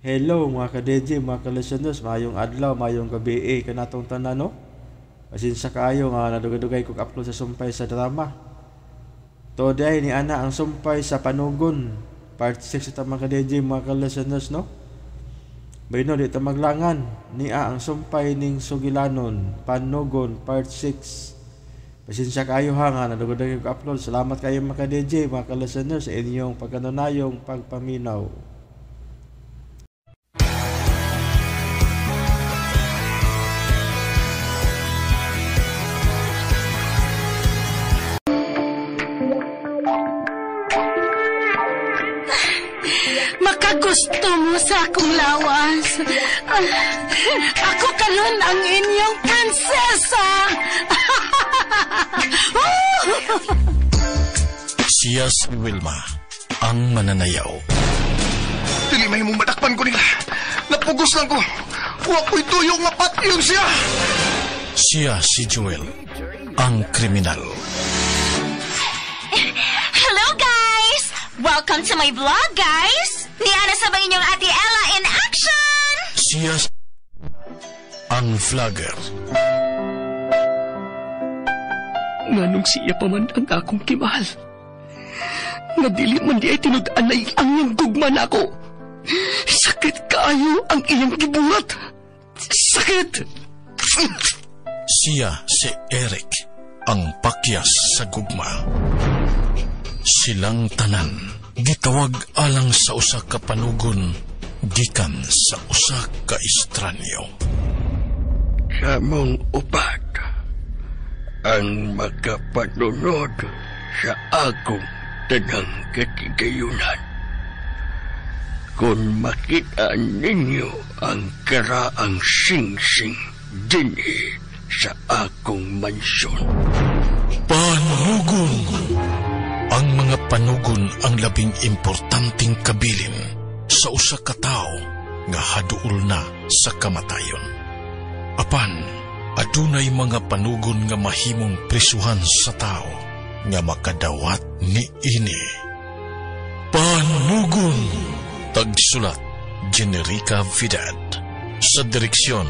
Hello mga ka-DJ, mga ka-listeners, maayong adlaw, maayong gabi eh, kanatong tanan, no? Pasensya kaayo nga nadugay-dugay kog upload sa sumpay sa drama. Today ni ana ang sumpay sa panugon, part 6 ito mga ka-DJ, mga ka-listeners, no? Bayno, di ta maglangan, niya ang sumpay ning sugilanon, panugon, part 6. Pasensya kaayo ha nga nadugay-dugay kog upload. Salamat kayo mga ka-DJ, mga ka-listeners sa inyong pagkanunayong pagpaminaw. Makagusto mo sa akong lawas. Ako karon ang inyong prinsesa. Siya si Wilma, ang mananayaw. Dili may mong madakpan ko nila. Napugos lang ko. Wa ko'y tuyo nga patyon siya. Siya si Joel, ang kriminal. Hello guys! Welcome to my vlog, guys! Niana sa bang inyong Ate Ella in action! Siya ang vlogger. Nganong siya pa man ang akong kimahal. Nga dili man di ay tinud-anay ang iyang gugma nako. Sakit kaayo ang iyang gibuhat. Sakit! Siya si Eric, ang pakyas sa gugma. Silang tanan gitawag alang sa usa ka panugon gikan sa usa ka estranyo. Samong upat ang makapanunod sa akong tanang katigayunan. Kung makita ninyo ang karaang singsing dinhi sa akong mansyon. Panugon! Ang mga panugon ang labing importanteng kabilin sa usa ka tawo nga haduol na sa kamatayon. Apan, adunay mga panugon nga mahimong prisuhan sa tao nga makadawat ni ini. Panugon! Tagsulat, Generica Vidad. Sa direksyon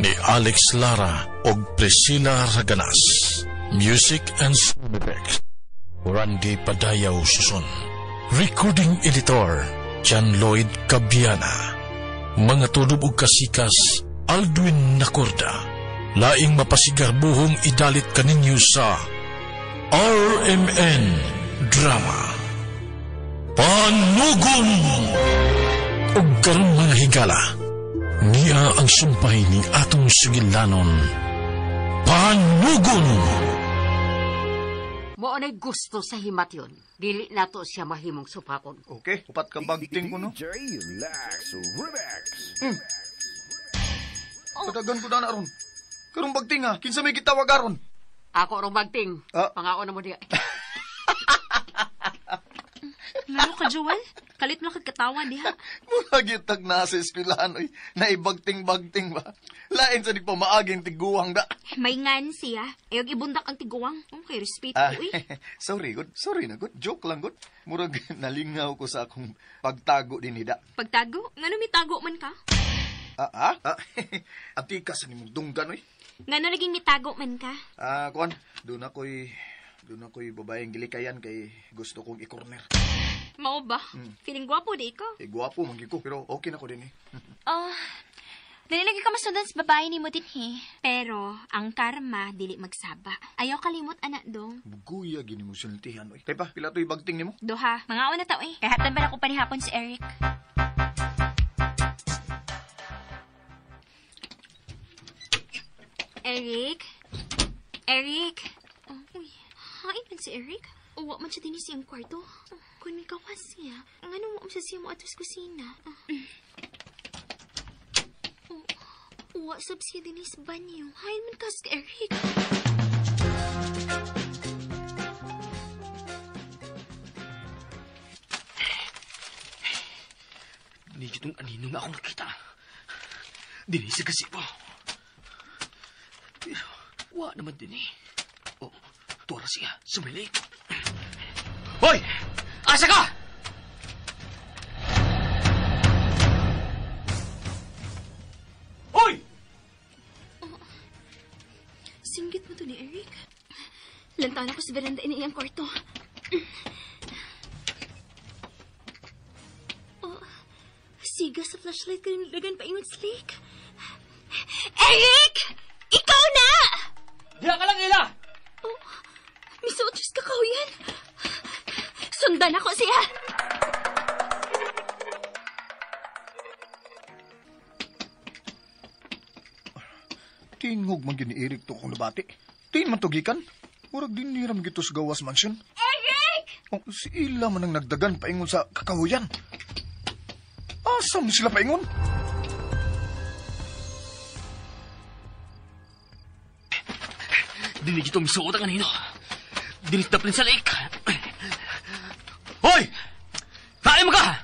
ni Alex Lara og Priscilla Raganas. Music and sound effects, Randy Padayaw Suson. Recording editor, John Lloyd Cabiana. Mga tulob og kasikas, Aldwin Nacorda. Laing mapasigarbuhong idalit kaninyo sa RMN Drama. Panugon! Og karon mga higala, niya ang sumpay ni atong sugilanon. Panugon! Mo anay gusto sa himatyon. Dili nato siya mahimong supakon. Okay, upat ka bagting ko, no? DJ Lax Remix. Padagan ko na ron. Karong bagting ha, kinsa may gitawag aron? Ako rong bagting. Ah. Pangaon na mo diya. Lalo ka, Joel. Kalit mo lang kagkatawan diha. Mura gyud na sa eskwelahan oy, naibagting-bagting ba. Lain sa nagpamaaging tiguang da. May ngan siya. Ayog ibundak ang tiguang. Okay, respeto Ah, uy. sorry good. Sorry na good. Joke lang good. Murag nalingaw ko sa akong pagtago din da. Pagtago? Ngano may tago man ka? Atika sa nimong dunggan oy. Ngano naging mitago man ka? Ah, kuan, doon ako'y babaeng gilikayan kay gusto kong i-corner. Mao ba? Feeling gwapo di ko. Eh, gwapo man gyud ko, pero okay na ko din eh. Oh, dili lagi ka masundan sa babae ni mo din he. Pero, ang karma, dili magsaba. Ayaw kalimot, anak dong. Buguya gini mo sultihan oy. Kay pa, pila to'y bagting nimo? Duha, mga una tao eh. Kaya hatan ba ako panihapon si Eric? Eric? Eric? Oh, uy, hain man si Eric? Uwa man siya din siyang kwarto. Oh, kung may kawas siya, ang ano mo siya siya mo ato sa kusina. Oh, uwa sab siya din sa banyo. Hain man ka si Eric. Hindi itong anino nga akong nakita. Dini sa gazebo. Pero, wa naman din eh. Oh, tuwara siya. Sumilik. Hoy! Asa ka? Lantaw na ko sa veranda ini iyang kwarto. Oh, siga sa flashlight ka rin dagan paingon sa lake. Eric! Ikaw na! Diha ka lang, Ella! Oh, misuot ka kahuyan. Sundan ako siya! Tingog man gyud ni Eric to kung nabati. Tiin man tugikan. Murag din niram gito sa gawas mansion. Eric! Oh, si Ila man ang nagdagan paingon sa kakahuyan. Asa man sila paingon? Dili dito misuot ang anino. Dili daplin sa lake. Hoy! Tayo mo ka!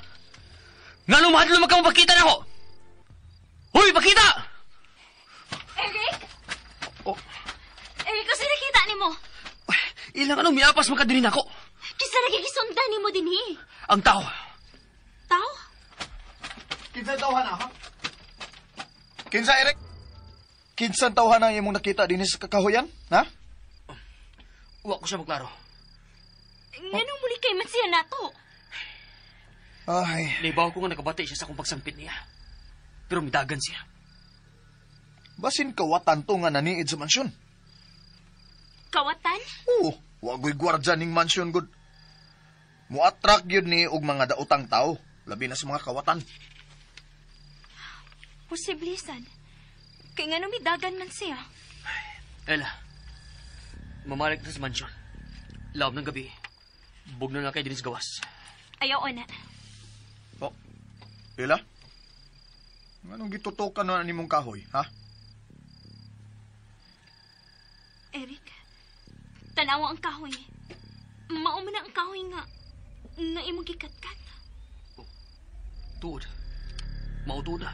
Nga nung mahadlo magka mapakita na ako! Hoy, pakita! Eric! Oh. Eric, kasi nakita ni mo. Ilang anong miapas magkadinin ako? Kisa nagigisundan ni mo din eh. Ang tao. Tao? Kinsa tawhan ha? Kinsa, Eric? Kinsa tawhan ang imong nakita din sa kakahuyan? Ha? Wa ko siya maglaro. Nganong muli kay man siya nato? Ay. Naibaw ko nga nakabati siya sa akong pagsampit niya. Pero midagan siya. Basin kawatan to nga naniid sa mansyon. Kawatan? Oo. Wagoy gwardya ning mansyon, good. Muatrak yun ni og mga daotang tao. Labi na sa mga kawatan. Posible, san. Kaya nga numidagan man siya. Ella, mamalik na sa mansyon. Laom ng gabi. Bugno na kay Denise Gawas. Ayaw na. Oh, Ella? Anong gitutukan na nimong kahoy, ha? Eric, tanawa ang kahoy. Mao man ang kahoy nga imong gikatkat. Oh, tuod. Mao tuod na.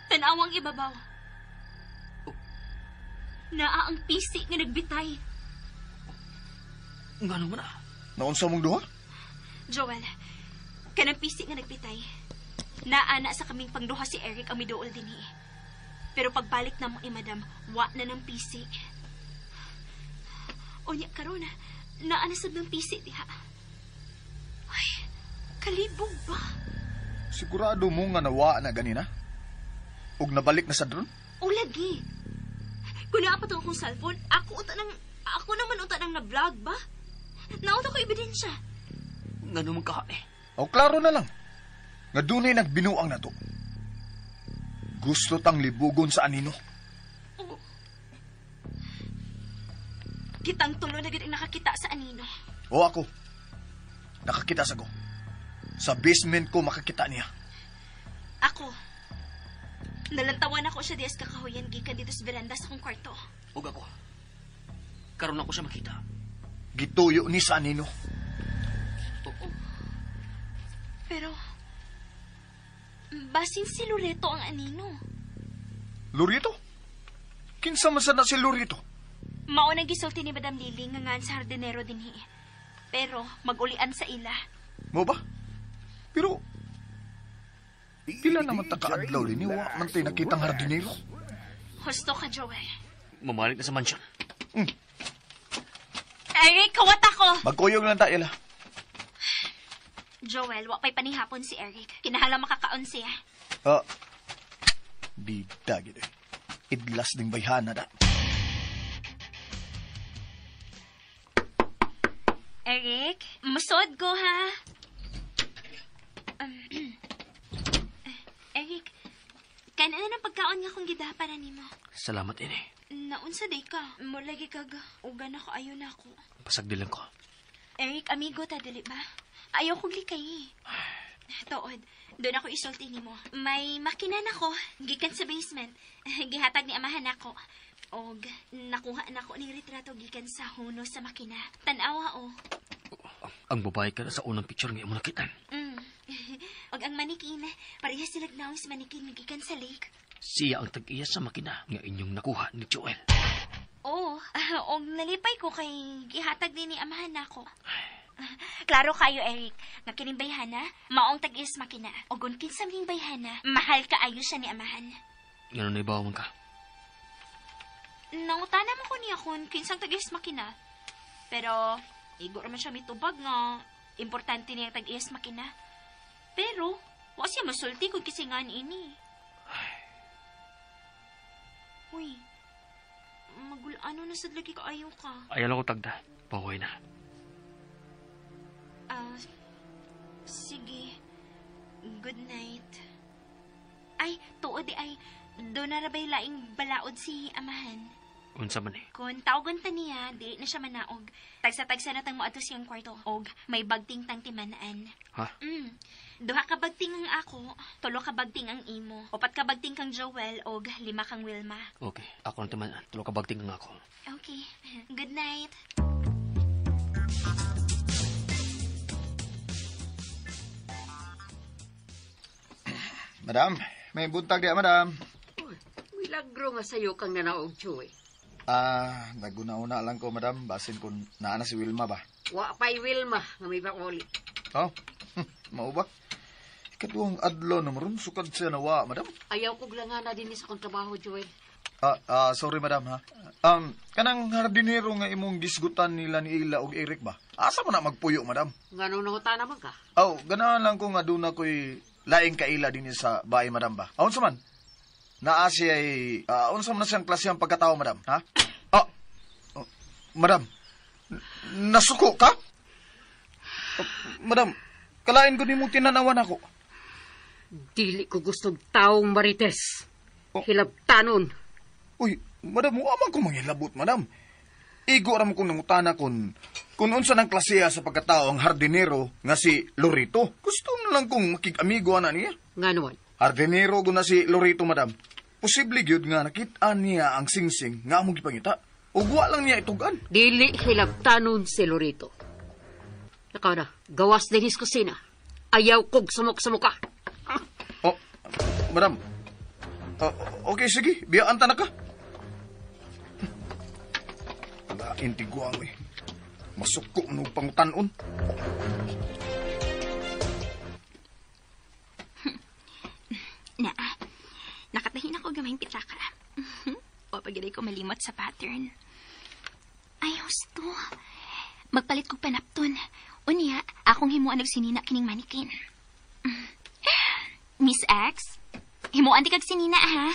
Tanawa ang ibabaw. Oh. Naa ang pisi nga nagbitay. Oh. Ngano man na? Naunsa mong duha? Joel, kanang pisi nga nagbitay. Naa na sa kaming pangduha si Eric ang miduol dinhi. Pero pagbalik na mo madam, wa na ng pisi. Unya karon, naa na sad ng pisi diha. Ay, kalibog ba? Sigurado mo nga nawa na ganina? Ug nabalik na sa drone? O lagi. Kung naa pa to akong cellphone, ako naman unta nang na-vlog ba? Naunta ko ebidensya. Ngano man ka eh? O klaro na lang. Nga dunay nagbinuang na to. Gusto tang libugon sa anino. Oh. Kitang tulo na gid ang nakakita sa anino. O ako. Nakakita sa ko. Sa basement ko makakita niya. Ako. Nalantawan ako siya dias kakahuyan gikan dito sa veranda sa akong kwarto. Ug ako. Karon ako siya makita. Gituyo ni sa anino. Oo. Pero basin si Loreto ang anino. Loreto? Kinsa man sad na si Loreto? Mao nang gisulti ni Madam Lily nga ngan sa hardinero dinhi. Pero magulian sa ila. Mo ba? Pero pila naman ta kaadlaw dinhi wa man tay nakitang hardinero. Husto ka, Joel. Mamalik na sa mansyon. Eric, kawat ako. Magkuyog lang ta, Ella. Joel, wa pa'y panihapon si Eric. Kinahala makakaon siya. Bida gid eh. Idlas ding bayhana da. Eric, musod ko ha. Eric, kanan na ng pagkaon nga kung gidapan na nimo. Salamat, ini. Naunsa day ka. Mulagi kag ugan ako, ayaw na ako. Pasagdi lang ko. Eric, amigo ta, dili ba? Ayaw kong likay. Tuod, doon ako isulti nimo. May makina na ko, gikan sa basement. Gihatag ni amahan nako. Og nakuha nako ning retrato gikan sa huno sa makina. Tan-awa o. Ang babae ka na sa unang picture nga imo nakitan. Og ang manikin, pareha sila naong sa manikin gikan sa lake. Siya ang tag-iya sa makina nga inyong nakuha ni Joel. Oo, og nalipay ko kay gihatag din ni amahan nako. Klaro kayo, Eric, nga kining bayhana, maong tag-is makina. Og kung kinsa ning bayhana, mahal kaayo siya ni amahan. Ngano naibaw man ka? Nangutana mo ko niya kung kinsang tag-iyas makina. Pero, igo raman siya mitubag nga importante niya ang tag-iyas makina. Pero, wa siya masulti kung kisingan ini. Uy, magulano na sad lagi kaayo ka. Ayaw lang ko tagda. Pahuway na. Sige. Good night. Ay, tuod di ay, doon na rabay laing balaod si amahan. Unsa man eh. Kung tawagon ta niya, dili na siya manaog. Tagsa-tagsa na tang moadto siyang kwarto. Og may bagting tang timanaan. Ha? Duha ka bagting ang ako, tulo ka bagting ang imo, upat ka bagting kang Joel, og 5 kang Wilma. Okay, ako ang timanaan. Tulo ka bagting ang ako. Okay. Good night. Madam, may buntag diya, madam. Uy, milagro nga sa'yo kang nanaog, Joy. Naguna-una lang ko, madam. Basin kung naa na si Wilma ba? Wa pa'y Wilma nga may bakuli. Oh, mao ba? Ikaduhang adlaw na maron, sukad siya na wa, madam. Ayaw kog langana din sa akong trabaho, Joel. Sorry, madam, ha? Kanang hardinero nga imong gisgutan nila ni Ila og Eric ba? Asa mo na magpuyo, madam? Nganong nanguta naman ka? Oh, ganahan lang ko nga doon ako'y laing kaila din sa bahay, madam ba? Aon sa man? Naa siya ay, unsa man na siyang klase ang pagkatao, madam, ha? Oh, madam, nasuko ka? Oh, madam, kalain ko nimo tinanawan ako. Dili ko gustong taong marites. Oh. Hilabtanon. Uy, madam, wa man ko manghilabot, madam. Igo ra man kong nangutana kun unsa nang klase sa pagkatao ang hardinero nga si Lorito. Gusto na lang kong makig-amigo ana niya. Nga naman. Hardinero guna si Lorito, madam. Posible gyud nga nakit-an niya ang singsing nga among gipangita. Ug wa lang niya itugan. Dili hilabtanon si Lorito. Nakaw na, gawas din his kusina. Ayaw kog sumok-sumuka. Oh, madam. Okay, sige. Biyaan ta na ka. Lain tiguang eh. Masuko no pangutanon. Na, nakatahin ako gamayng pitaka. O pag ko malimot sa pattern. Ay, husto. Magpalit kog panapton. Unya, akong himuan og sinina kining manikin. Miss X, himuan di kag sinina, ha?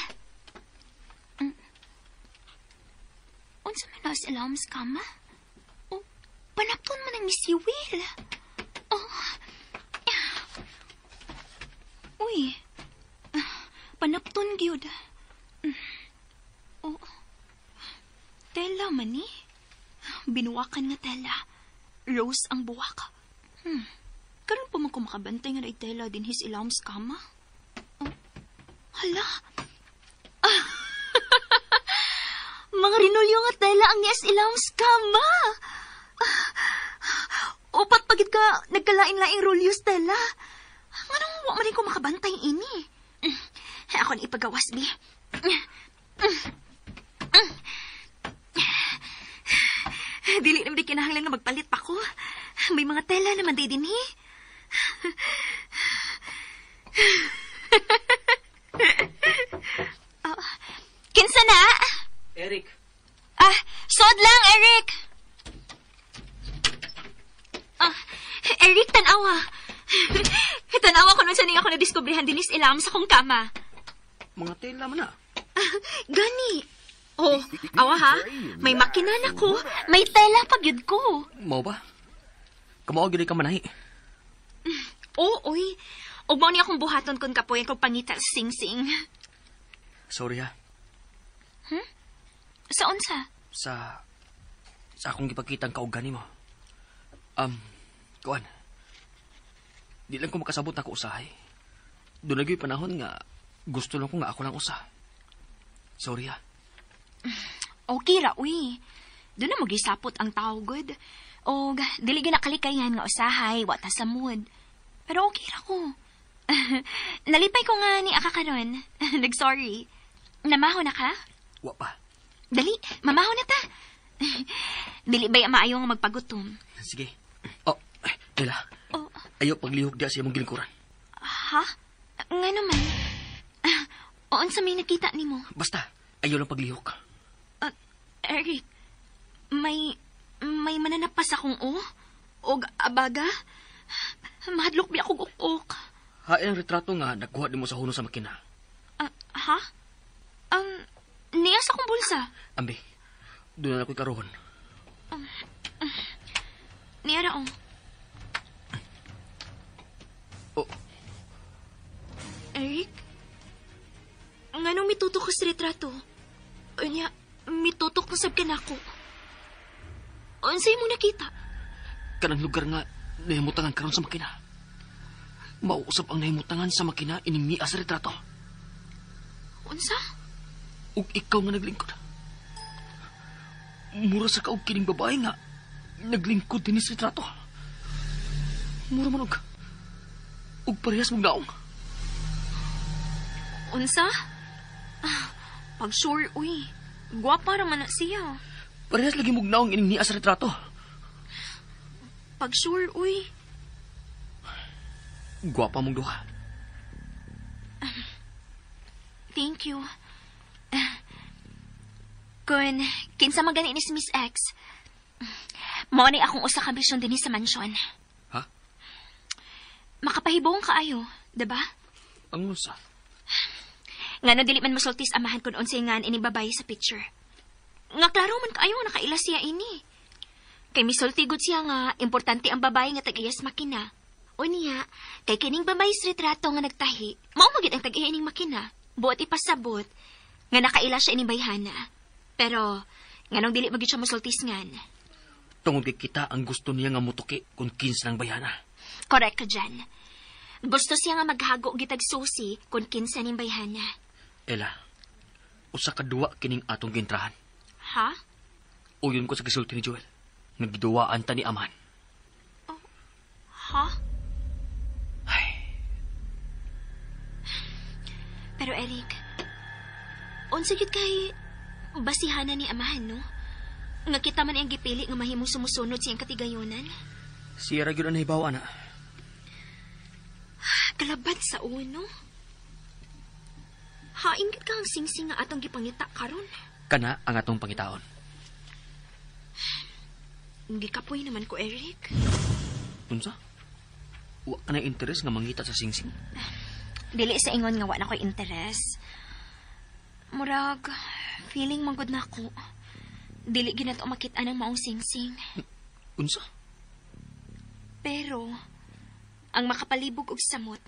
Unsa man na sa alarms kama? Oh, panapton man ang Miss Will. Oh. Uy, panapton gyud. Oh. Tela man ni. Binuwakan nga tela. Rose ang buwak. Karon pa man ko makabantay nga tela din his ilams kama. Oh. Hala. Mga rinolyo nga tela ang nias ilams kama. Upat pagid ka nagkalain-laing rolyos tela. Nganong wa man ko makabantay ini? Ako na ipagawas, bi. Dili naman di kinahanglan nga magpalit pa ko. May mga tela naman di din, he. Oh, kinsa na? Eric. Sod lang, Eric. Eric, tanawa. Tanawa ko nun sa niya ako nadiskubrihan dinis ilam sa kong kama. Mga tela man na. Gani. Oh, awa ha. May makina na ko. May tela pag yun ko. Mao ba? Kamao gyud ka manahi. Oo, oy. Ug mao ni akong buhaton kun kapoy kog pangita sa sing-sing. Sorry ha. Sa unsa? Sa akong gipakitang kaugan nimo. Kuan. Di lang ko makasabot ako usahay. Doon lagi panahon nga gusto lang ko nga ako lang usa. Sorry ha. Okay ra, uy. Doon na magisapot ang tao, good. Og dili gyud nakalikayan nga usahay, wa ta sa mood. Pero okay ra ko. Nalipay ko nga ni aka karon. Nag-sorry. Namaho na ka? Wa pa. Dali, mamaho na ta. Dili ba'y maayo nga magpagutom? Sige. Oh, Ella. Oh. Ayaw paglihok diya sa imong gilingkuran. Ha? Nga naman. Oon sa may nakita nimo. Basta, ayaw lang paglihok. Eric, may mananapas akong og abaga. Mahadlok bi akong ukok. Hain ang retrato nga nakuha nimo sa huno sa makina. Ha? Niya sa akong bulsa. Ambi, doon na ako'y karoon. Niya ra, oh. Oh. Eric? Nganong mitutok ka sa retrato? Unya, mitutok na sab ka nako. Unsay mo nakita? Kanang lugar nga nahimutangan karon sa makina. Mauusap ang nahimutangan sa makina ining niya sa retrato. Unsa? Ug ikaw nga naglingkod. Mura sa kaog kining babae nga naglingkod dinhi sa retrato. Mura man og parehas mong naong. Unsa? Pag sure, uy. Gwapa ra man na siya. Parehas lagi mong naong ining niya sa retrato. Pag sure, uy. Gwapa mong duha. Thank you. Kun, kinsa man gani ni si Miss X. Mao ni akong usa ka bisyon dinhi sa mansyon. Ha? Makapahibong kaayo, diba? Ang unsa? Ngano dili man mosultis amahan kun unsay ngan ining babaye sa picture. Nga klaro man kaayo nakaila siya ini. Kay misulti gud siya nga importante ang babaye nga tag-iyas makina. Unya, kay kining babaye sa retrato nga nagtahi, mao magid ang tag-iya ining makina. Buot ipasabot nga nakaila siya ining bayhana. Pero nganong dili magid siya mosultis ngan. Tungod kay kita ang gusto niya nga mutuki kung kinsa ng bayhana. Correct ka dyan. Gusto siya nga maghago gitag susi kung kinsa ning bayhana. Ella, usa ka duwa kining atong gintrahan. Ha? Uyon ko sa gisulti ni Joel. Nagduwaan ta ni Aman. Oh, ha? Ay. Pero Eric, unsa gyud kay basihanan ni Amahan, no? Nga kita man ang gipili nga mahimong sumusunod siyang katigayonan. Siya ra gyud ang nahibaw, ana. Kalaban sa uno. Hain gid ka ang singsing nga atong gipangita karon. Kana ang atong pangitaon. Gikapoy naman ko, Eric. Unsa? Wa ka na interes nga mangita sa singsing? Dili sa ingon nga wa na ko'y interes. Murag, feeling manggod na ako. Dili ginato makita ng maong singsing. Unsa? Pero, ang makapalibog og samot,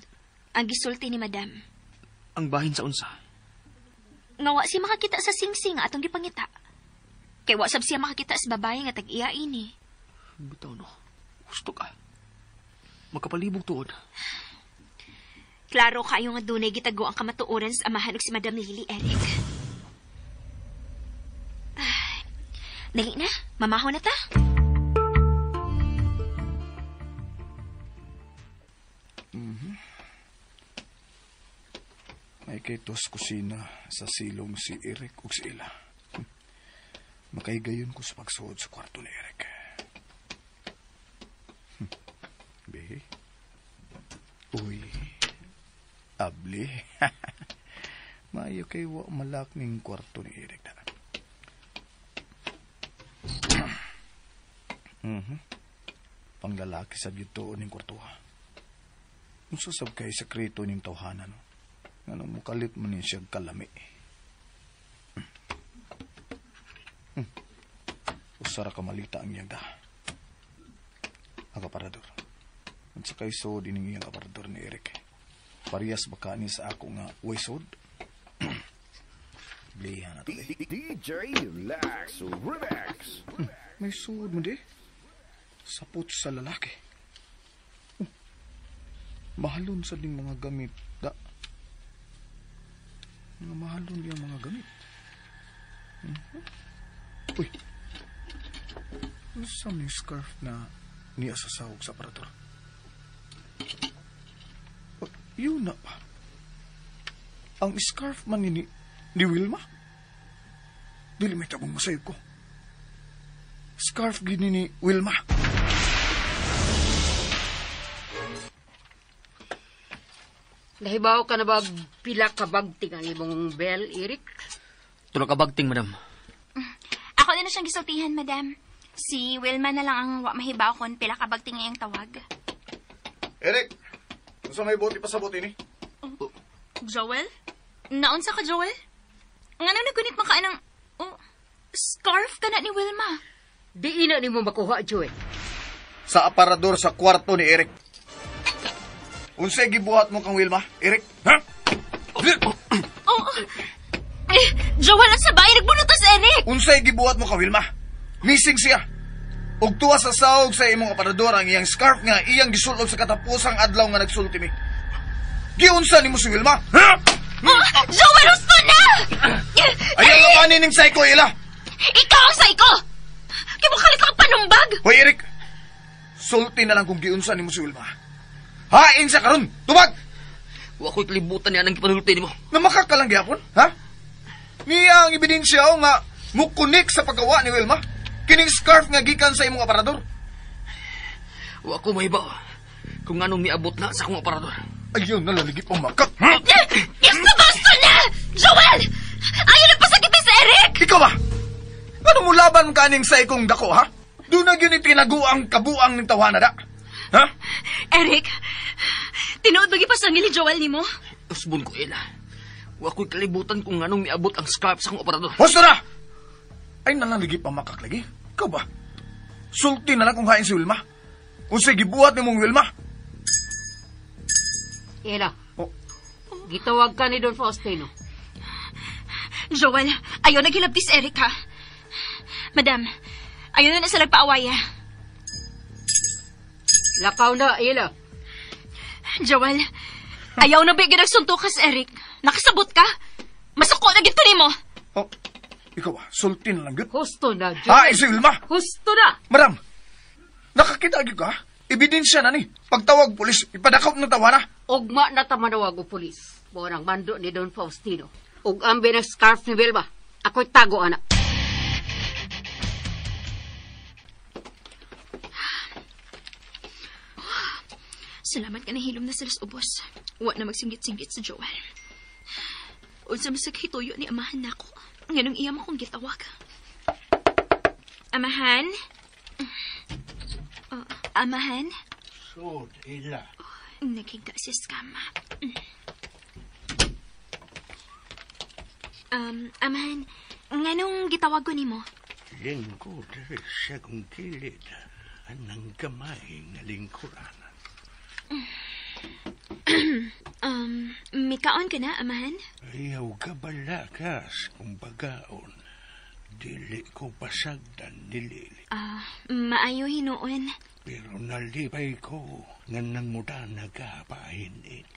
ang gisulti ni Madam. Ang bahin sa unsa? Nga wa siya makakita sa singsing nga atong gipangita. Kay wa sab siya makakita sa babae nga tag-iya ini. Bitaw no. Gusto ka. Makapalibog tuod. Klaro kayo nga dunay gitago ang kamatuoran sa amahan ug si Madam Lily, Eric. Ay, dali na, mamaho na ta. Mm-hmm. May kay tos kusina sa silong si Eric ug si Ella. Makaigayon ko sa pagsuod sa kwarto ni Eric. Be? Uy. Abli. Maayo kay wa malak ning kwarto ni Eric na. Mm-hmm. Panglalaki sa dito ning kwarto. Unsa sab kay sekreto ning tawhana no? Ngano mukalit man ni siya kalami. Usara ka malita ang iyang da. Ang aparador. At sa kay sod ining iyang aparador ni Eric. Parehas ba ka ni sa ako nga way sod? Blihan na to eh. DJ Relax Remix. May sod mo di. Sapot sa lalaki. Oh, mahalon sa ding mga gamit. Da. Mga mahalon diyang mga gamit. Mm-hmm. Uy. Ano may scarf na niya sa sahog sa aparador? Oh, yun na pa. Ang scarf man ni Wilma? Dili may tabong masayop ko. Scarf gini ni Wilma. Nahibaw ka na ba pila ka bagting ang imong bell, Eric? Tulo ka bagting, madam. Ako na siyang gisultihan, madam. Si Wilma na lang ang wa mahibaw kon pila ka bagting iyang tawag. Eric, unsa may buot ipasabot ini? Joel? Naunsa ka, Joel? Ngano nagunit man ka anang scarf ka na ni Wilma? Di ina nimo makuha, Joel. Sa aparador sa kwarto ni Eric. Unsay gibuhat mo kang Wilma, Eric? Ha? Oh. Eh, Joel, ang sabay nagbunutos Eric. Unsay gibuhat mo kang Wilma? Missing siya. Ug tuwa sa sahog sa imong aparador ang iyang scarf nga iyang gisulob sa katapusang adlaw nga nagsulti mi. Giunsa nimo si Wilma? Ha? Oh, Joel, husto na! Ayaw labanin ning psycho, Ella. Ikaw ang psycho! Kibukalit ka panumbag! Hoy, Eric! Sulti na lang kung giunsa nimo si Wilma. Hain sa karon! Tubag! Wa ko'y kalibutan niya ng gipanulti nimo. Namakak ka lang gyapon, ha? Niya ang ebidensya o nga mukunik sa paggawa ni Wilma. Kining scarf nga gikan sa imong aparador. Wa ko mahibaw kung anong miabot na sa akong aparador. Ayaw na lalagi pang makak. Ha? Yes, nabasto na! Joel! Ayaw na pasakit si Eric! Ikaw ba? Ano mo laban kaning sa ikong dako, ha? Doon na yun itinaguang kabuang ng tawana da. Ha? Eric, tinuod ba gipasangil ni Joel nimo? Usbon ko, Ella. Wa ko'y kalibutan kung anong miabot ang scarf sa akong aparador. Husto na! Ay, nalalagi pa makak lagi. Ikaw ba? Sulti na lang kung hain si Wilma. Kung sa gibuhat ni mong Wilma. Ella, Oh. gitawag ka ni Don Faustino. Joel, ayaw naghilabtis Eric, ha? Madam, ayaw na na sa nagpaaway, ha? Lakaw na, Ella. Joel, ayaw na bigyan nagsuntok ka si Eric. Nakasabot ka? Masuko na gito nimo. Oh, ikaw ba? Sulti na lang yun. Husto na, Joel. Hain si Wilma! Husto na! Madam, nakakita agad ka? Ebidensya na ni. Pagtawag pulis, ipadakop ng tawana. Ugma na tamanawag o pulis. Buwan ang mando ni Don Faustino. Ug ambi ng scarf ni Wilma. Ako'y tago, anak. Salamat ka nahilom na sila sa ubos. Wa na magsinggit-singgit sa Joel. Unsa man sa hituyo ni amahan nako. Nganong iya mo kong gitawag. Amahan? Oh, amahan? Sod, Ella. Naghiga si Scam. Amahan, nganong gitawag ko nimo? Lingkod diri sa kong kilid. Anang gamay nga lingkuran. Mikaon ka na, amahan? Ayaw ka balakas kung bagaon. Dili ko pasagdan ni Lili. Maayo hinuon. Pero nalipay ko nga nangutana ka pahinit.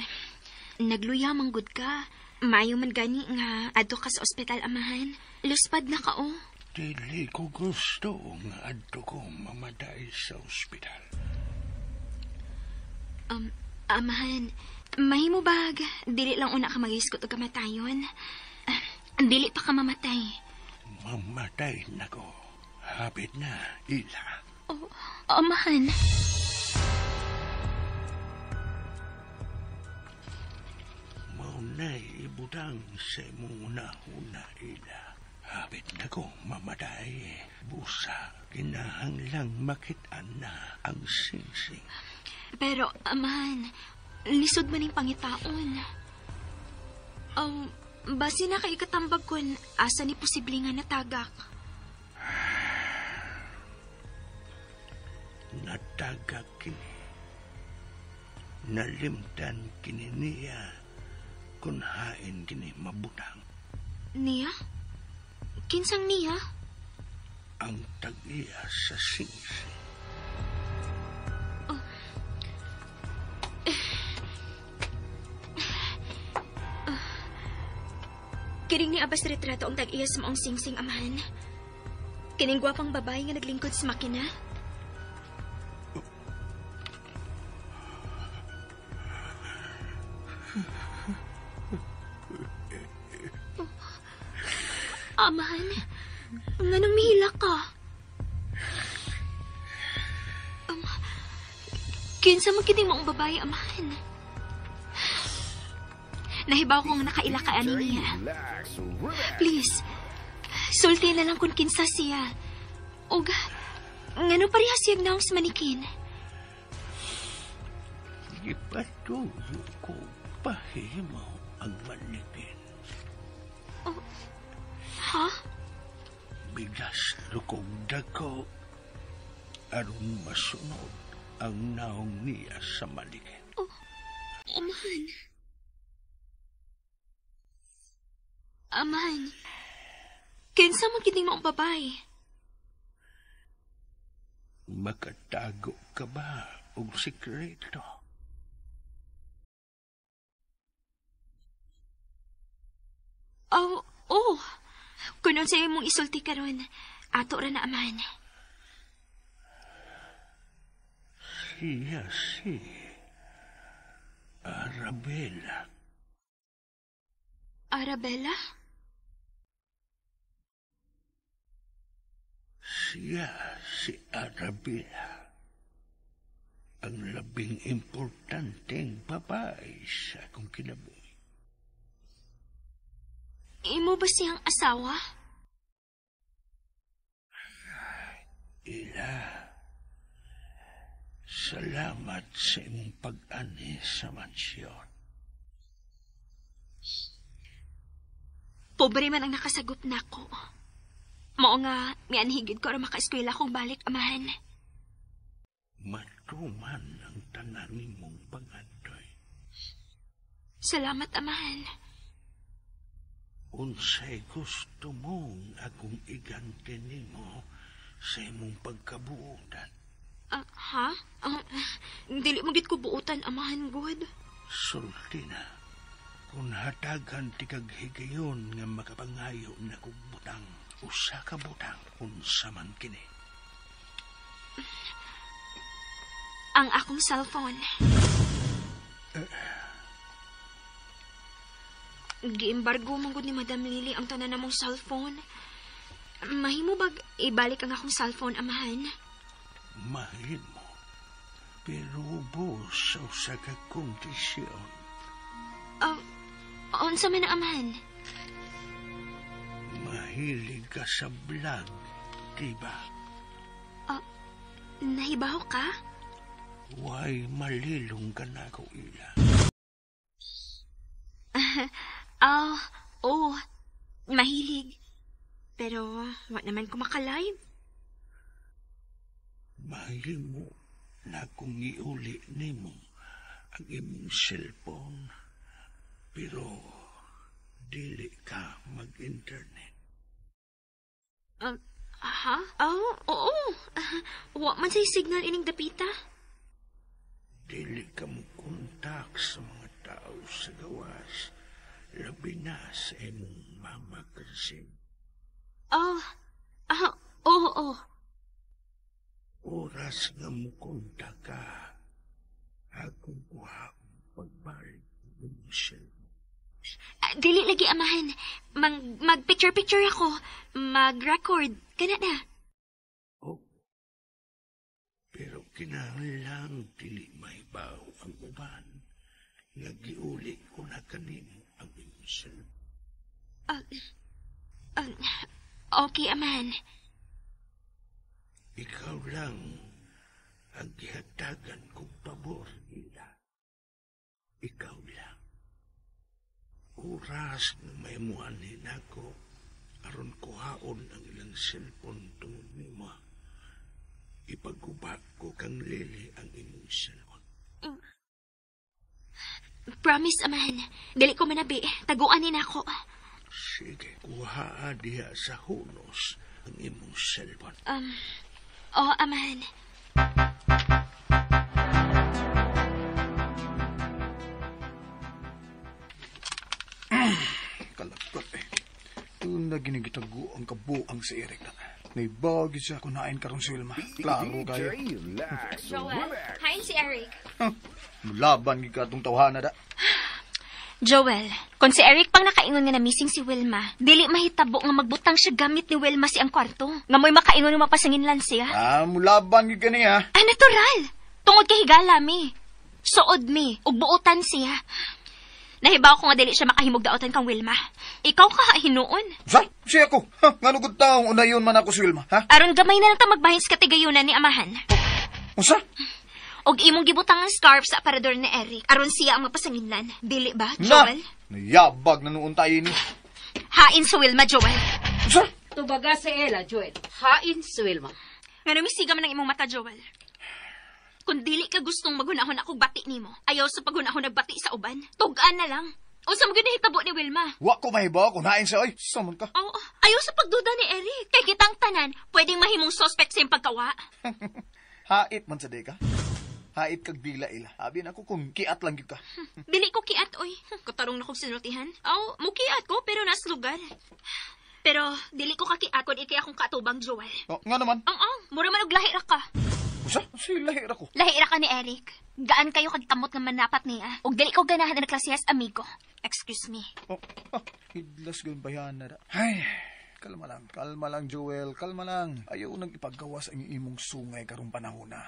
Nagluya manggod ka. Maayo man gani nga adto ka sa ospital, amahan. Luspad na ka, oh. Dili ko gusto nga adto ko mamatay sa ospital. Amahan, mahimo bag. Dili lang una ka mag-iskot og kamatayon. Dili pa ka mamatay. Mamatay na ko. Hapit na, Ila. Oh, amahan. Maunay ibutang sa imong una-una, Ila. Hapit na ko mamatay. Busa, kinahanglang makit-an na ang singsing. Pero, amahan, lisod man yung pangitaon. Base na kay ikatambag kun, asa ni posible nga natagak. Natagak kini. Nalimtan kini niya kung hain kini mabutang. Niya? Kinsang niya? Ang tag-iya sa singsing. Oh. Kiring ni Abbas retrato ang tag-iya sa maong singsing, amahan. Kining gwapang babae nga naglingkod sa makina. Oh, amahan, nganong mihila ka? Kinsa man kining maong babae, amahan? Nahibaw ko nga nakaila ka ani niya. Please, sulti na lang kung kinsa siya. Og, ngano pareha siyang naong sa manikin? Gipatuyo ko pahimo ang manikin. Oh, ha? Bigas kong dako aron masunod ang naong niya sa manikin. Oh, amahan. Amahan, kinsa man gid ning maong babae? Makatago ka ba og sikreto? Oh, oh. Kung unsa imong isulti karon, ato ra na, amahan. Siya si Arabella. Arabella? Siya si Arabella. Ang labing importanteng babae sa akong kinabuhi. Imo ba siyang asawa? Ila, salamat sa imong pag-ani sa mansyon. Pobre man ang nakasagop nako. Mao nga, mianhigid ko aron makaeskwela kong balik, amahan. Matuman ang tanan nimong pangandoy. Salamat, amahan. Unsay gusto mong akong igante nimo sa imong pagkabuotan? Ha? Dili mo gid ko buotan, amahan, good. Sulti na. Kung hatagan ti kag higayon nga makapangayo na kog butang, usa ka butang, unsa man kini? Ang akong cellphone. Giembargo man gud ni Madam Lily ang tanan namong cellphone. Mahimo bag ibalik ang akong cellphone, amahan? Mahimo. Pero ubos sa usa ka kondisyon. Unsa man na, amahan? Mahilig ka sa vlog, diba? Nahibaw ka? Why malilong ka na ako, Ila? Oh, mahilig. Pero, wa naman ko makalive. Mahimo na kung iuli nimo ang imong cellphone, pero dili ka mag-internet. Ha? Oh, oo. Wa man say signal ining dapita. Dili ka mo kontak sa mga tao sa gawas, labi na sa imong mama Chrisine. Oh, oo. Oras nga mo kontak ka, akong kuha pagbalik ng cellphone. Dili lagi, amahan. Mag-picture-picture ako. Mag-record. Kana na. Oh. Pero kinahanglan dili mahibaw ang uban. Nagiuli ko na kanimo ang imong cellphone. Okay, amahan. Ikaw lang ang gihatagan kong pabor, Ila. Ikaw lang. Oras na may muanin ako, aron kuhaon ang ilang cellphone tungod nimo. Ipaguba ko kang Lily ang imong cellphone. Promise, amahan. Dili ko manabi. Taguan ni nako. Sige, kuhaa diha sa hunos ang imong cellphone. Oh, amahan. Kalakot eh. Doon na ginigitago ang kabuang si Eric na. Naibagi siya kunain karon si Wilma. Klaro kayo. Joel, hain si Eric. Mulaban gid ka atong tawhana da. Joel, kung si Eric pang nakaingon nga na missing si Wilma, dili mahitabo nga magbutang siya gamit ni Wilma si ang kwarto. Nga mo'y makaingon nga mapasanginlan siya. Ah, mulaban gid ka niya. Ah, natural. Tungod kay higala mi. Suod mi, ug buotan siya. Nahibaw ko nga dili siya makahimog daotan kang Wilma. Ikaw ka hinuon. Sa? Siya ako. Ha, nga nugod taong unayon man ako si Wilma, ha? Aron gamay na lang ta magbahin sa katigayunan ni amahan. Unsa? Og imong gibutang ang scarf sa aparador ni Eric. Aron siya ang mapasanginlan. Dili ba, Joel? Na, nayabag na noon tayo ni. Hain si Wilma, Joel. Unsa? Tubaga si Ella, Joel. Hain si Wilma. Nga misiga man ang imong mata, Joel. Kung dili ka gustong maghunahon akong bati nimo, ayaw sa paghunahon nagbati sa uban. Tugaan na lang. Unsa man gyud nahitabo ni Wilma? Wa ko mahibaw kung hain siya, oy. Samon ka. Oo, ayaw sa pagduda ni Eric. Kay kitang tanan, pwedeng mahimong suspect sa iyong pagkawa. Hait man sa di ka. Hait kag dila ila. Abi na ako kung kiat lang gyud ka. Dili ko kiat, oy. Katarong na kong sinultihan. Aw, mukiat ko, pero nas lugar. Pero, dili ko kakiat kung ikay akong katubang, Joel. Oh, nga naman. Ang, mura man og lahi ra ka. Usa? Si lahi ra ko. Lahi ra ka ni Eric. Gaan kayo kagkamot nga manapat niya. Og dili ko ganahan na klasehas amigo. Excuse me. Oh, hidlas gyud bayan na. Ay, kalma lang. Kalma lang, Joel. Kalma lang. Ayaw nang ipaggawas ang imong sungay karong panahon na.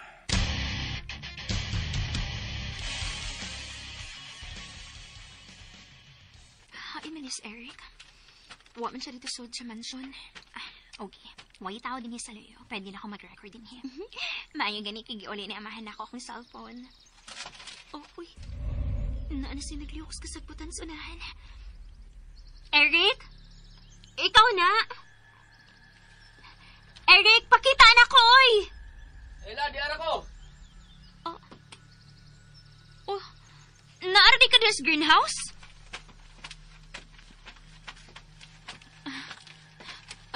Hi, Miss Eric. Wa man siya dito sud sa mansion. Ah, okay. Way tao din sa layo. Pwede na ako mag-record din here. Maayo gani kay giuli ni amahan nako akong cellphone. Oh, uy. Naana si naglihok sa kasagbutan sa unahan. Eric? Ikaw na? Eric, pakita na ko, oy! Ella, di ara ko! Oh. Oh. Naara di ka sa greenhouse?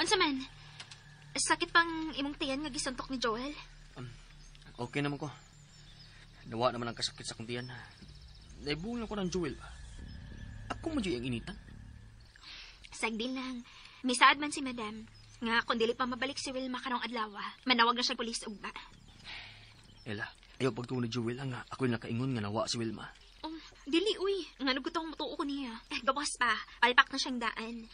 Unsa man? Sakit pang imong tiyan nga gisuntok ni Joel? Okay naman ko. Nawa naman ang kasakit sa akong tiyan. Naibungan ko ng Joel ba? Ako man ang initan. Sagdi lang. Misaad man si Madam. Nga kung dili pa mabalik si Wilma karong adlaw, manawag na siya pulis ugma. Ella, ayaw pagtuon ni Joel nga ako'y nakaingon nga nawa si Wilma. Oh, dili uy. Nga nagutong mutuo ko niya. Eh, gawas pa. Palpak na siyang daan.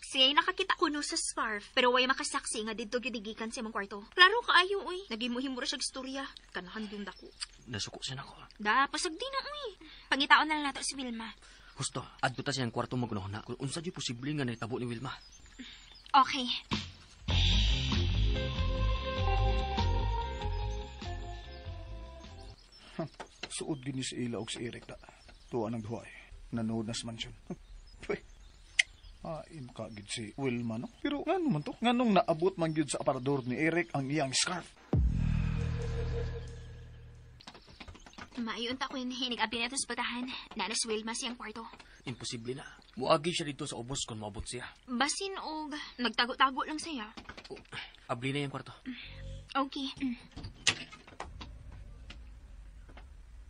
Siya'y nakakita kuno sa scarf, pero way makasaksi nga didto gyud gikan sa imong kwarto. Klaro kaayo uy. Nagimuhimo ra siya istorya. Kanahan dun dako. Nasuko siya nako. Da, pasagdi na uy. Pangitaon na lang nato si Wilma. Husto, adto ta siyang kwarto magunahon na kung unsa gyud posible nga nahitabo ni Wilma. Okay. Suod gini si Ila og si Eric da. Tuwa ng duha eh. Nanood na sa mansion. Pweh. Aim ka gid si Wilma, no? Pero ngano man to? Nganong naabot man gyud sa aparador ni Eric ang iyang scarf? Maayon ta ko yung hinig-abi na ito sa putahan. Nanas Wilma siyang kwarto. Imposible na. Muagi siya dito sa ubos kung maabot siya. Basin og nagtago-tago lang siya. Oh, abli na yung kwarto. Okay.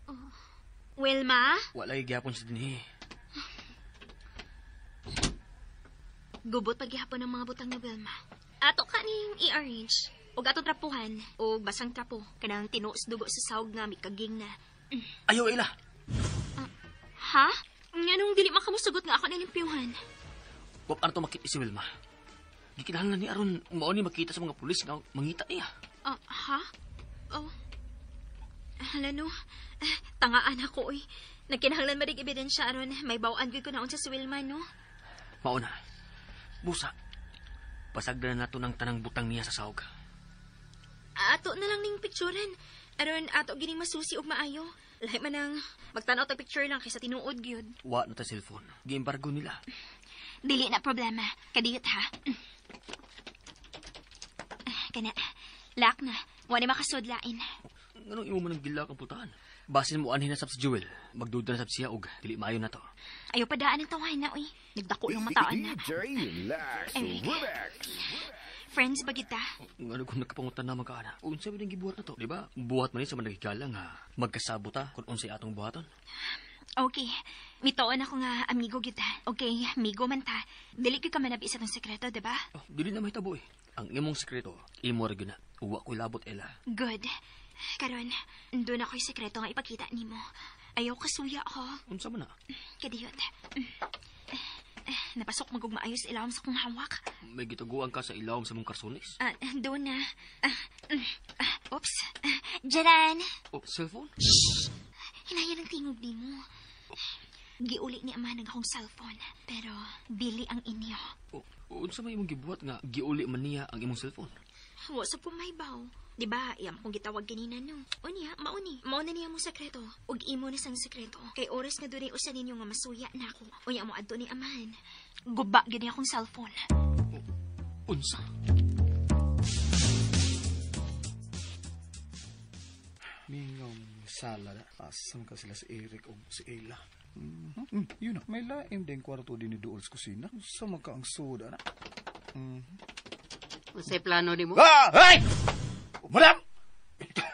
Oh. Wilma? Walay gyapon sa dinhi. Gubot paghihapon ang mga butang ni Wilma. Ato ka ning i-arrange. Og ato trapuhan, og basang trapo. Kanang tinuos dugo sa sawg nga mikaging na. Ayaw, Ella! Ha? Nganong dili makamusugot nga ako nilimpyuhan? Wap ano to makita si Wilma. Gikinahanglan ni aron mao ni makita sa mga pulis nga mangita niya. Ha? Oh. Hala no. Tangaan ako, oy. Nagkinahanglan marig ebidensya aron may bawaan gyud ko naon sa si Wilma, no? Mao na. Busa, pasagdan na nato ng tanang butang niya sa sawg. Ato na lang ning picturean. Aron ato gining masusi og maayo. Lahi man ang magtan-aw tag picture lang kaysa tinuod gyud. Wa na ta cellphone. Giembargo nila. Dili na problema. Kadiyot ha. Kana. Lock na. Wa ni makasudlain. Nganong imo man ang gilak ang putahan? Basin mo anhin na sab si Jewel. Magduda na sab siya og dili maayo na to. Ayaw pa daan ang tawahan na, uy. Nagdako yung mataan na. DJ Lax Eric. Remix. Friends ba kita? Ngano kung nakapangutan na magkaana? Unsa man ang gibuhat na to, di ba? Buhat man ni sa managigala nga magkasabot ta kung unsay atong buhaton. Okay. Mituon ako nga amigo kita. Okay, amigo man ta. Dili gyud ka manabi sa tong sekreto, di ba? Oh, dili na mahitabo eh. Ang imong sekreto, imo ra gyud na. Uwa ko'y labot, Ella. Good. Karon, doon ako'y sekreto nga ipakita nimo. Ayaw kasuya ako. Unsa man na? Kadiyot. Napasok magug maayos ilawom sa kong hawak. May gitaguan ka sa ilawom sa mong karsones? Doon na. Oops. Jaran. Oh, cellphone? Shh! Hinayan ang tingog nimo. Giuli ni amahan ang akong cellphone. Pero dili ang inyo. Unsa may imong gibuhat nga giuli man niya ang imong cellphone? Wa sa pumaybaw. Diba, iyam kong gitawag ganina no. Unya, mauni. Mauna niya mong sekreto. Ug imo na sang sekreto. Kay oras nga dunay usa ninyo nga masuya na ako. Unya mo adto ni amahan. Guba gid niya akong cellphone. Unsa? Mingaw sala na. Asam ka sila si Eric o si Ella. Yun na. May laim din kwarto din ni Duol sa kusina. Sama ka ang soda na. Unsay plano nimo? Ah! Ay! Madam!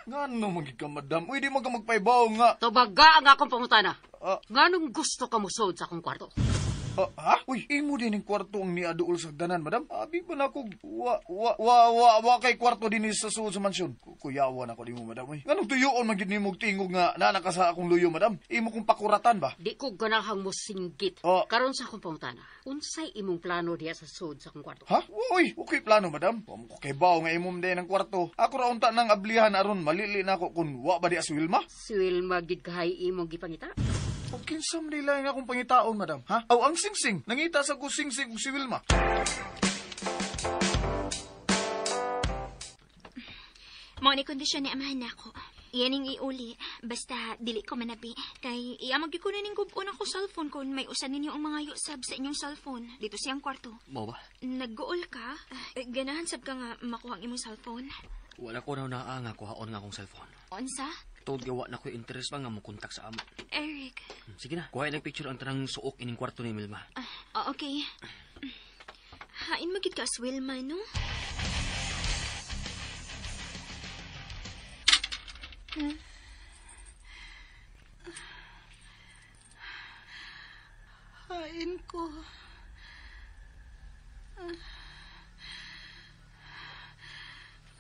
Ngano magig ka, madam? Uy, di mo ka magpaibaw nga. Tubaga ang akong pangutana. Nganong gusto ka musod sa akong kwarto? Ha? Uy, imo din ang kwarto ang niaduol sa danan, madam. Abi ba na ako, wa kay kwarto din sa suod sa mansyon. Kuyawan ako di mo, madam. Uy, nganong tuyoon man gid nimo og tingog nga naa ka sa akong luyo, madam? Imo kong pakuratan ba? Di ko ganahang mosinggit. Karon sa akong pangutana, unsay imong plano diha sa suod sa akong kwarto? Ha? Uy, okay plano, madam. Wa mo ko kay bawo nga imong din ang kwarto. Ako ra unta nang ablihan aron malili na ako kun wa ba di si Wilma? Si Wilma gid kahay imong gipangita? O kinsa man nila ang akong pangitaon, madam? Ha? Aw, ang singsing. Nangita sa ko singsing ug si Wilma. Mao ni kondisyon ni amahan nako. Iyan ning iuli. Basta dili ko manabi. Kay iya magyud ko na ning gub-on ako cellphone kung may usa ninyo ang mga yusab sa inyong cellphone. Dito siyang kwarto. Mao ba? Nagguol ka? Ganahan sab ka nga makuha ang imong cellphone? Wala ko na naa nga kuhaon nga akong cellphone. Unsa? Tuod gawa na ko interest pa nga mo kontak sa amo. Eric. Sige na, kuha ng picture ang tanang suok ining kwarto ni Wilma. Okay. Hain magid ka as Wilma, no? Hain ko.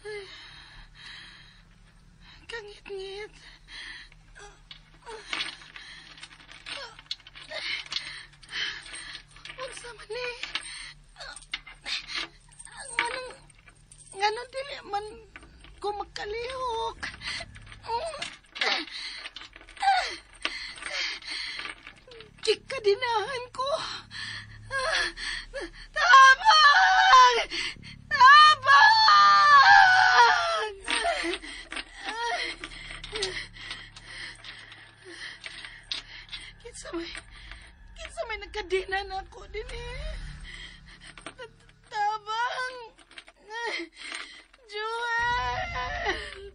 Ay. Kangit-ngit. Unsa man ni? Nganong dili man ko makalihok? Gikadinahan ko. Tabang! Tabang! Kinsa may nagkadina na ako din eh. Tabang! Joel!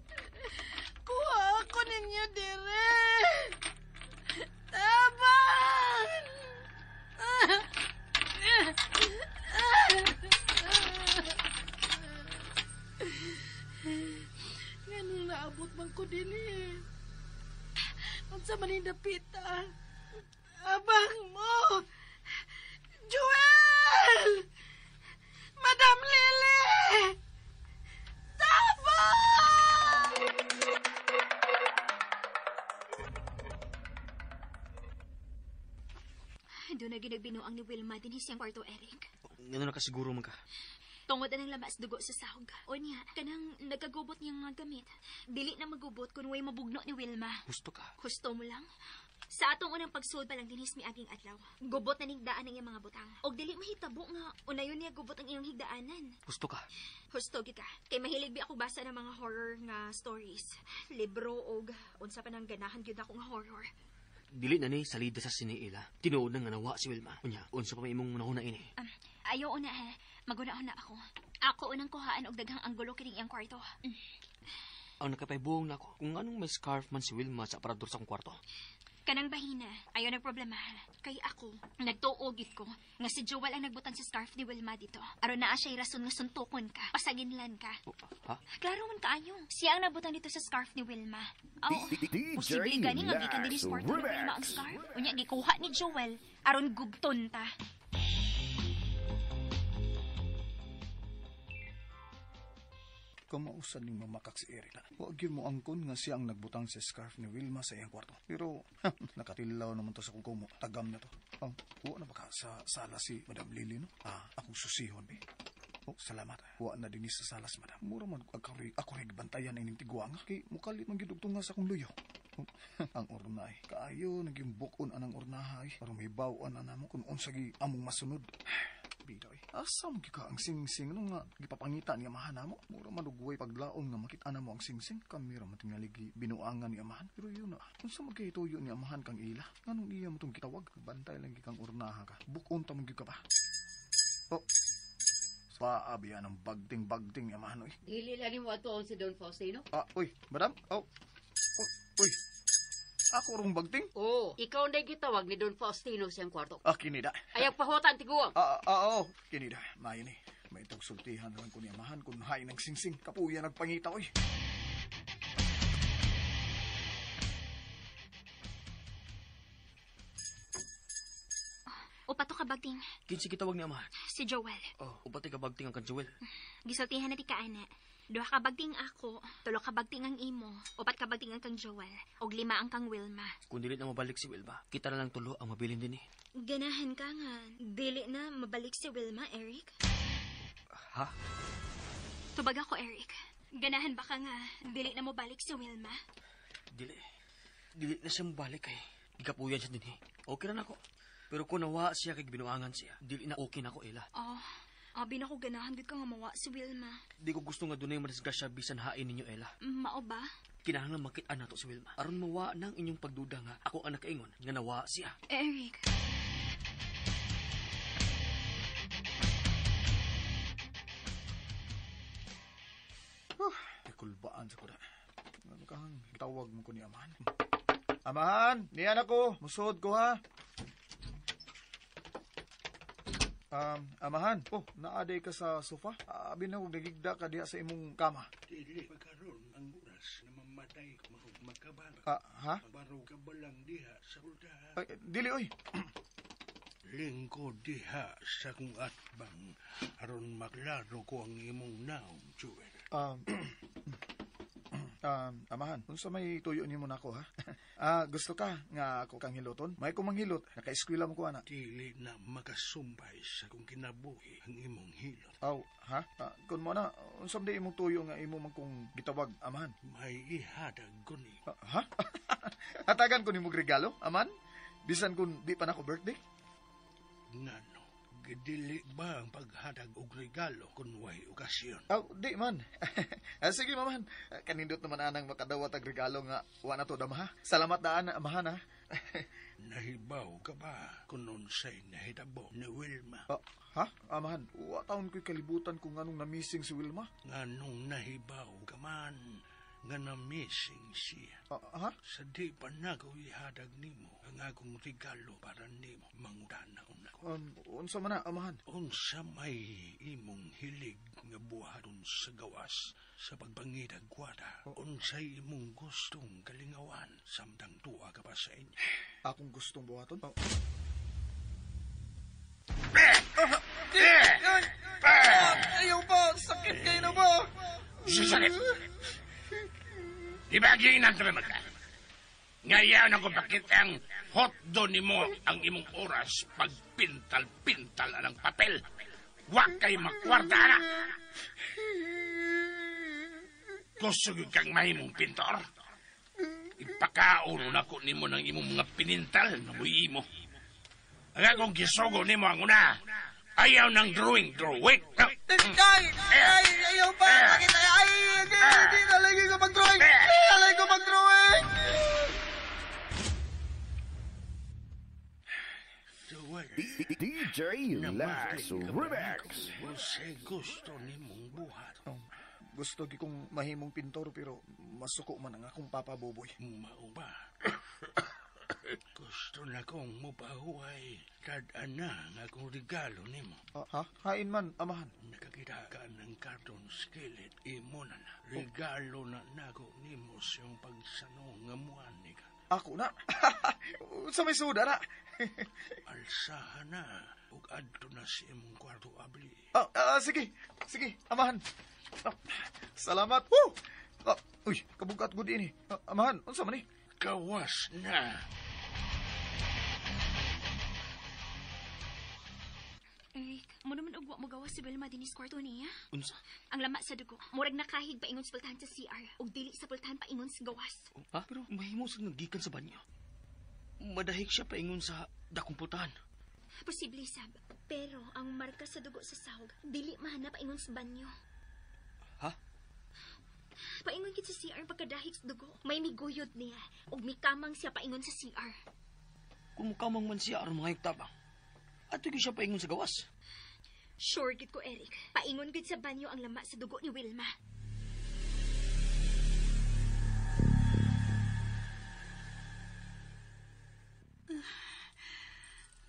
Kuha ako ninyo dire! Tabang! Nganong naabot man ko din eh. Unsa man yung dapita? Abang mo! Joel! Madam Lily! Tabang! Doon na ginagbinuang ni Wilma din siyang kwarto, Eric. Ngano na kasiguro man ka? Tungod anang lamas dugo sa sahog. O niya, kanang nagkagubot niyang mga gamit. Dili na magubot kung way mabugno ni Wilma. Gusto ka? Gusto mo lang? Sa atong unang pagsuod pa lang dinis mi aging adlaw. Gubot na nigdaan ang iyang mga butang. Og dili mahitabo nga unayon niya gubot ang iyang higdaanan. Gusto ka? Husto gid ka. Kay mahilig bi ako basa ng mga horror nga stories. Libro og unsa pa nang ganahan gyud ako nga horror. Dili na ni salida sa siniila. Tinuod na nga nawa si Wilma. Unya, unsa pa may imong unahuna ini? Ayaw una ha. Maguna-una ako. Ako unang kuhaan og daghang anggulo kining iyang kwarto. Ang nakapaybuong nako kung anong may scarf man si Wilma sa aparador sa akong kwarto. Kanang bahina, ayaw nagproblema. Kay ako, nagtuo gid ko nga si Joel ang nagbutang sa scarf ni Wilma dito. Aron naa siya'y rason nga suntukon ka, pasaginlan ka. Oh, ha? Klaro man kaayo. Siya ang nabutang dito sa scarf ni Wilma. Oh, DJ posible gani nga gikan dinhi sa kwarto ni Wilma ang Remix. scarf. Unya gikuha ni Joel aron gugton ta. Kamausan ning mamakak si Eric. Wa gyud mo angkon nga siya ang nagbutang sa scarf ni Wilma sa iyang kwarto. Pero nakatilaw naman to sa kung tagam na to. Oh, wa na baka sa sala si Madam Lily, no? Akong susihon, be. Oh, salamat. Wa na dinhi sa salas, madam. Mura man ako rig bantayan ining tiguang. Kay mukalit man gyud og tunga sa akong luyo. Ang orna eh. Kaayo, naging bukon anang ornaha eh. Para may bawaan na namo kung unsa gi among masunod. Bida eh. Asa mo ka ang singsing nung nga gipapangita ni amahan namo? Mura manugway paglaom nga makita na mo ang singsing. Kami ra matingali gi binuangan ni amahan. Pero yun na, unsa man kay tuyo ni amahan kang ila? Nganong iya mo tong gitawag? Bantay lang gi kang ornaha ka. Bukon ta mo gyud ka pa. Oh. Paabi yan ang bagting-bagting ni amahan oy. Dili lagi mo atuon si Don Faustino. Ah, uy, madam. Oh. Oh, uy. Ako rong bagting? Oo, ikaw na gitawag ni Don Faustino siyang kwarto. Ah, kinida. Ayaw pahutan, tiguang. Oo, kinida. Mayo ni. May tagsultihan lang ko ni amahan kung hain ng singsing. Kapuya nagpangita, oy. Upat to ka bagting. Kinsi gitawag ni amahan? Si Joel. Oh, upat ka bagting ang kan Joel. Gisultihan na ti kaana. Duha ka bagting ako, tulo ka bagting ang imo, upat ka bagting ang kang Joel, ug 5 ang kang Wilma. Kung dili na mabalik si Wilma, kita na lang tulo ang mabilin din eh. Ganahan ka nga. Dili na mabalik si Wilma, Eric. Ha? Tubag ako, Eric. Ganahan ba ka nga dili na mobalik si Wilma? Dili. Dili na siya mabalik eh. Gikapuyan siya din eh. Okay na nako. Pero kung nawa siya kay binuangan siya, dili na okay na ko, Ella. Oh, abi na ko ganahan gid ka nga mawa si Wilma. Di ko gusto nga dunay madisgrasya bisan hain ninyo, Ella. Mao ba? Kinahanglan makit-an nato si Wilma. Aron mawa nang inyong pagduda nga ako ang nakaingon nga nawa siya. Eric. Ikulbaan sa kuda. Ano kang tawag mo ko ni amahan? Amahan, niyan ako. Musod ko ha. Amahan, oh, naaday ka sa sofa? Abi na kung nagigda ka diha sa imong kama. Dili pa karon ang oras na mamatay ko makabalo. Ha? Mabaro ka ba lang diha sa kulta? Ay, dili, oy. Lingkod diha sa kong atbang aron maklaro ko ang imong naong, Joel. Amahan, unsa may tuyo nimo nako ha? Gusto ka nga ako kang hiloton? May ko manghilot, naka-eskwela mo ko ana. Dili na makasumpay sa kong kinabuhi ang imong hilot. Aw, ha? Kun mo na, unsa man imong tuyo nga imo man kong gitawag, amahan? May ihatag ko ni. Ha? Hatagan ko nimo regalo, aman? Bisan kun di pa nako birthday? Ngano? Gidili ba ang paghatag og regalo kung way okasyon? Aw, di man. Sige, mamahan. Kanindot naman anang makadawat og regalo nga wa na to dama, ha? Salamat daan, amahan, ha? Nahibaw ka ba kung unsay nahitabo ni Wilma? Ha? Amahan, wa taon ko'y kalibutan kung anong na-missing si Wilma. Nganong nahibaw ka man nga na-missing siya. Ha? Sa di pa nako ihatag nimo ang akong regalo para nimo mangutana una ko. Unsa man na, amahan? Unsa may imong hilig nga buhaton sa gawas sa pagpangitag kwarta? Unsay imong gustong kalingawan samtang tuwa ka pa sa inyo? Akong gustong buhaton? Oh. Ayaw pa! Sakit kayo na ba? Sakit! Di ba giinan ka? Ngayon ako bakit ang hotdo ni mo ang imong oras pagpintal-pintal anang papel. Wa kay makwarta na. Kusog kang mahimong pintor. Ipakaon na ko nimo ng imong mga pinintal na muy imo. Ang akong gisugo nimo ang una. Ayaw ng drawing, drawing. Ay! Ay! Ayaw pa! Bakit? Ay! Hindi! Alay ko mag-drawing! Alay ko mag-drawing! DJ Lax Remix. Unsay gusto nimong buhat? Gusto gi kong mahimong pintor pero masuko man ang akong papa Boboy. Mao ba? Gusto na kong mupahuway. Kad-an na ang akong regalo nimo. Ha? Hain man, amahan. Nakakita ka ng karton skillet, imo na na. Regalo na nako nimo siyang pagsanong nga muani ka. Ako na? Sa may suda na. Alsahan na. Ug adto na sa imong kwarto, abli. Sige. Sige, amahan. Salamat. Woo! Uy, kabugat gud ini. Amahan, unsa man ni? Gawas na. Eric, mo naman ugwa Wa mo gawas si Wilma dinis kwarto niya. Unsa? Ang lama sa dugo. Murag nakahig paingon sa pultahan sa CR. Ug dili sa pultahan paingon sa gawas. Ha? Pero mahimo sa nga gikan sa banyo. Madahig siya paingon sa dakong pultahan. Posible, Sab. Pero ang marka sa dugo sa sahog, dili mahanap paingon sa banyo. Ha? Paingon gid sa CR pagkadahig sa dugo. May miguyod niya. Ug mikamang siya paingon sa CR. Kung mukamang man siya aron mga tabang. Ato gyud siya paingon sa gawas. Sure gid ko, Eric. Paingon gid sa banyo ang lama sa dugo ni Wilma.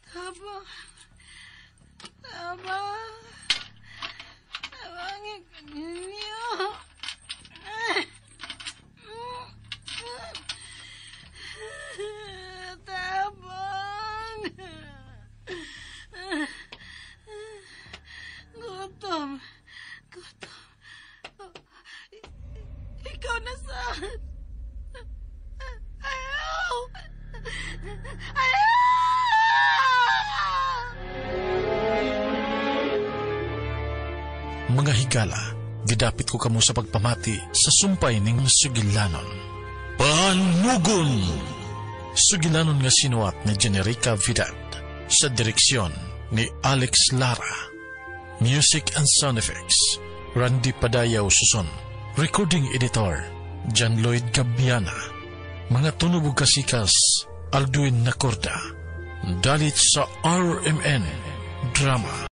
Tabang. Tabang. Tabangin ko ninyo. Tabang. Gutom. Gutom. Ikaw na sa... Ayaw! Ayaw! Mga higala, gidapit ko kamo sa pagpamati sa sumpay ning sugilanon. Panugon! Sugilanon nga sinuat ni Generica Vidad sa direksyon ni Alex Lara. Music and sound effects, Randy Padayaw Suson. Recording editor, John Lloyd Gabiana. Mga tunog ug kasikas, Alduin Nacorda. Dalit sa RMN Drama.